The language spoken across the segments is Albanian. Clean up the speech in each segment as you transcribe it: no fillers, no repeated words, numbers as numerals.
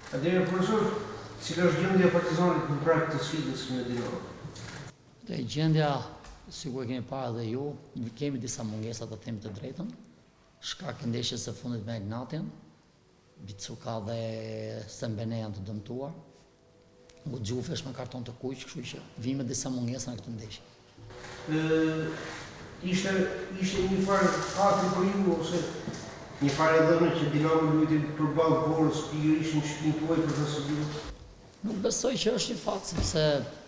Atëherë profesor, cila është gjendja e Partizanit në prag të sfidës me Dinamon? Dhe gjendja, sikur e keni parë edhe ju, kemi disa mungesa të themi të drejtën. Shkak i ndeshjes së fundit me Egnatian, Bicuka dhe Sembene janë të dëmtuar. Gxhufi është me karton të kuq, kështu që vijmë me disa mungesa në këtë ndeshje. Ë ishte ishte një farë fati për ju ose një farë e dhënë që Dinamo luajti përballë Vorës pikërisht në shtëpinë tuaj për ta studiuar? Nuk besoj që është një fat sepse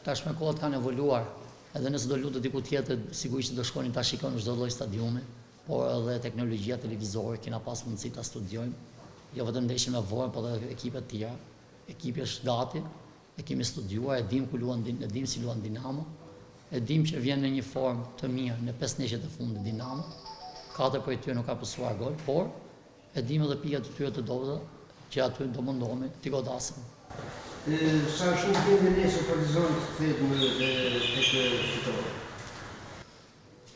tashmë kohët kanë evoluar. Edhe nëse do luante diku tjetër, sigurisht që do shkonim ta shikonim çdo lloj stadiumi, por edhe teknologjia televizore kena pas mundësi ta studiojmë, jo vetëm ndeshjen me Vorën, por edhe ekipe të tjera. Ekipi është gati, e kemi studiuar, e dimë ku luan, e dimë si luan Dinamo, e dimë që vjen në një formë të mirë në pesë ndeshjet e fundit Dinamo, katër prej tyre nuk ka pësuar gol, por e dimë edhe pikat e tyre të dobëta që aty do mundohemi t'i godasim. Sa është në gjendje nesër Partizani të kthehet në tek fitorja?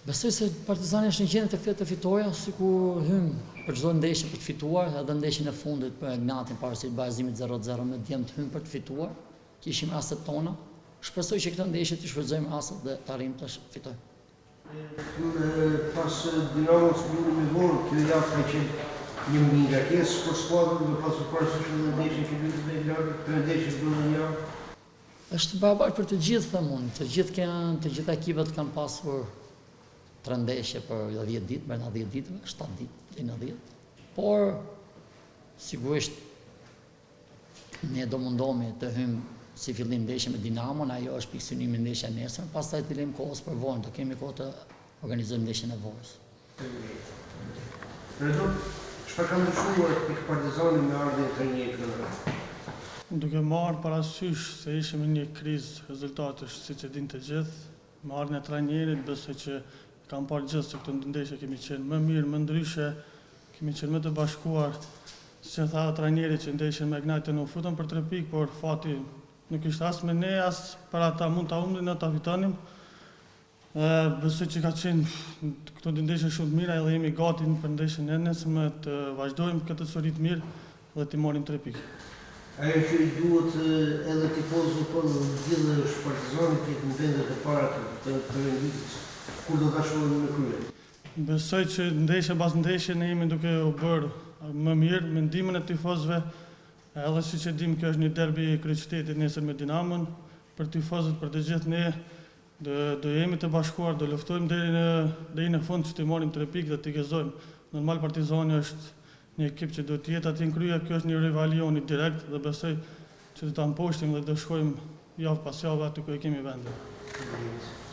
Besoj se Partizani është në gjendje të kthehet te fitorja, sikur hym për çdo ndeshje për të fituar, edhe ndeshjen e fundit për Egnatian pavarësisht barazimit 0-0 me djemtë hym për të fituar. Kishim rastet tona. Shpresoj që këtë ndeshje të shfrytëzojmë rastet dhe të arrijmë të fitojmë. Pas Dinamos luani me Vorën, kjo javë ka qenë një mbingarkesë për skuadrën, duke pasur parasysh edhe ndeshjen që luajti me Egnatian, tre ndeshje brenda një jave. Është barabartë për të gjithë, them unë. Të gjithë kanë, të gjitha ekipet kanë pasur tre ndeshje për 10 ditë, brenda 10 ditëve, 7 ditë deri në 10. Por sigurisht ne do mundohemi të hyjmë si fillim ndeshje me Dinamon, ajo është pikësynimi ndeshja e nesërme, pastaj t'i lëmë kohës për Vorën, do kemi kohë të organizojmë ndeshjen e Vorës. Redon, çfarë ka ndryshuar tek Partizani me ardhjen e trajnerit Kryemadhi? Duke marrë parasysh se ishim në një krizë rezultatesh, siç e dinë të gjithë, me ardhjen e trajnerit besoj që kanë parë gjithë se këto ndeshje kemi qenë më mirë, më ndryshe, kemi qenë më të bashkuar. Siç e tha edhe trajneri që ndeshjen me Egnatian u futëm për tre pikë, por fati nuk ishte as me ne, as për ata mund ta humbnim, ne ta fitonim. Besoj që ka qenë këto dy ndeshje shumë të mira edhe jemi gati për ndeshjen e nesërme të vazhdojmë këtë ecuri të mirë dhe t'i marrim tre pikë. Ajo që i duhet edhe tifozëve po edhe të gjithëve është Partizani të jetë në vendet e para të të renditjes. Kur do ta shohim në krye? Besoj që ndeshje pas ndeshje ne jemi duke u bërë më mirë me ndihmën e tifozëve, edhe siç e dimë kjo është një derbi i kryeqytetit nesër me Dinamon, për tifozët, për të gjithë ne Do do jemi të bashkuar, do luftojmë deri në deri në fund që t'i marrim tre pikë dhe t'i gëzojmë. Normal Partizani është një ekip që duhet të jetë atje në krye, kjo është një rival i joni direkt dhe besoj që do ta mposhtim dhe do shkojmë javë pas jave aty ku e kemi vendin. Faleminderit.